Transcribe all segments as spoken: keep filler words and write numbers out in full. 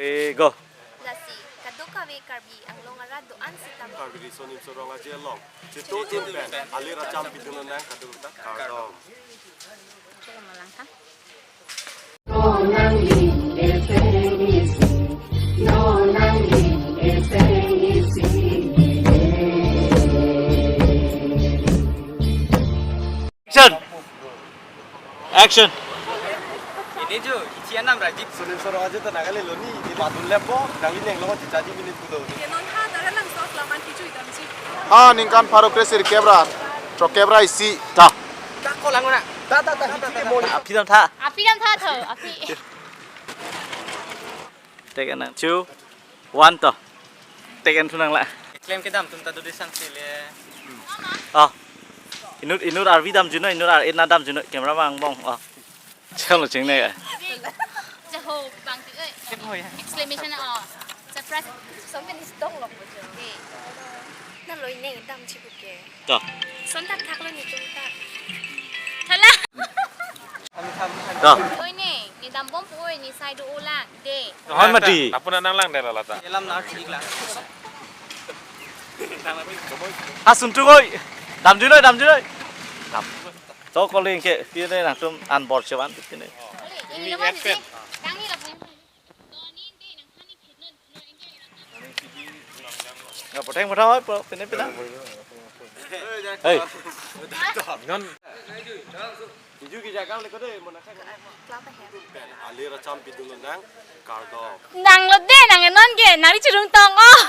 Eh, go. Lasi, kadokave Karbi Anglong arat do-an sitame. Karbi Riso Nimso Rong Aje along. Chetu chinpen, alir acham pidun nang kadokave ta kardom. Action! Action! Ini jo, isi anam Rajiv. Sulim soro aja tenang kali lo ni, di padun lepo, dang ini yang lo cicaji minit kudo ni. Ya non ha, dara lang sok laman kicu idam si. Ha, ningkan pharo kresir kebra, throk kebra isi, ta. Tak kok langun nak. Ta, ta, ta, ta, ta, ta. Api dam tha. Api dam tha tho, api. Take and two, one to. Take and two nang la. Klem kedam tum ta do disang sile. Ah. Inut, inut arvi damjunoi, inut ar-e na damjunoi, camera bang bong. Ah. Chalo chingne. Jaho bang ti oi. Kep ho ya. Exclamation oh. Surprise. Something is dong lok bo jo. Eh. Na loi ne dam chibu ke. To. Son tak thak lo ni tum tak. Thala. To. Oi ne, ni dam bom pu oi, ni sai do olang de. Hon mati. Apun anang lang dela lata. Elam nar chidik lang. Ha sun tu oi. Damjunoi, damjunoi. Dam. To calling ke, pine nangtum an bor chewan pine. Oli, ini lo mati. Kang ni lo. Nggak poteng potong apa? Pina pina. Hei. Non. Tujuh ke jaga le kode mana kan? Alir acham pidun nang kardom. Nang lo de nang non ke nari chirung tong oh.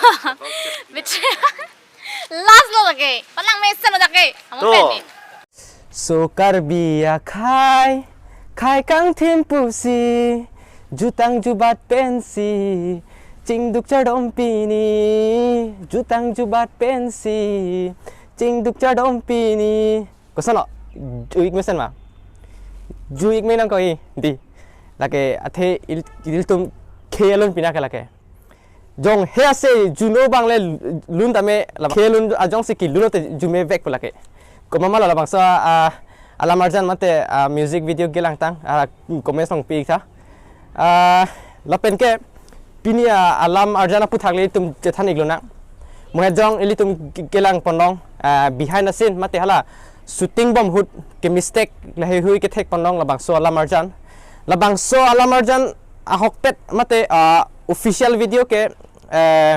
Beche. Last lo lake. Palang mesen lo lake. Amo To. Pen ni. So Karbi akhai, khai kangthim pusi, jutang jubat pensi, chingduk chardom pini, jutang jubat pensi, chingduk chardom pini. Koson lo, ju-ik mesen ma? Ju-ik me nang koi, di. Lake athe il, ilitum khe alun pina ke lake. Jong he ase juno bang le lun tame la kelun ajong si kelun te jume vek pulake. Komat ma labangso ah, alam arjan mate ah, music video kelang tang ah, comments nangpi tha. Ah, lapen ke pini ah, alam arjan aphuthak le tum chethan ik lonang. Mo he jong ilitum ke- kelang ponlong ah, behind the scene mate hala shooting bom ahut ke mistake lahei hui kethek ponlong labangso alam arjan. Labangso alam arjan ahokpet mate ah, official video ke eh,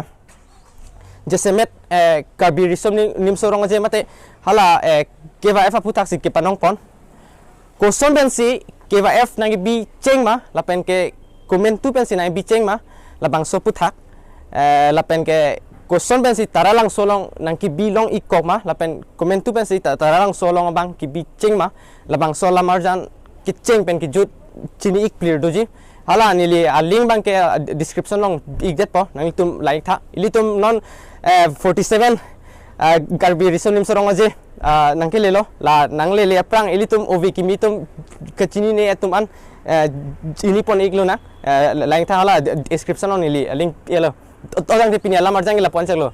jasemet eh, Karbi Riso Ni- Nimso Rong Aje mate hala eh, K Y F aphuthak si kepanong pon. Koson pensi K Y F nangkebi cheng ma lapen ke komantu pensi nangkebi cheng ma labangso aphuthak. Eh, lapen ke koson pensi Taralangso along nangkebi long-ik kok ma lapen komantu pensi Ta- Taralangso along abang kebi cheng ma labangso alam arjan kecheng pen kejut chini-ik plir doji. Hala neli a-link bang ke ah, description along ik det po nangtum like tha. Ilitum non eh, forty seven ah, Karbi Riso Nimso Rong Aje ah, nangkelelo la nanglele aphrang ilitum ove kimi atum kachinine atum an eh, chini pon ik lonang eh, like tha hala description along neli a-link elo. To to jang te pini alam arjan ke la pon chek lo.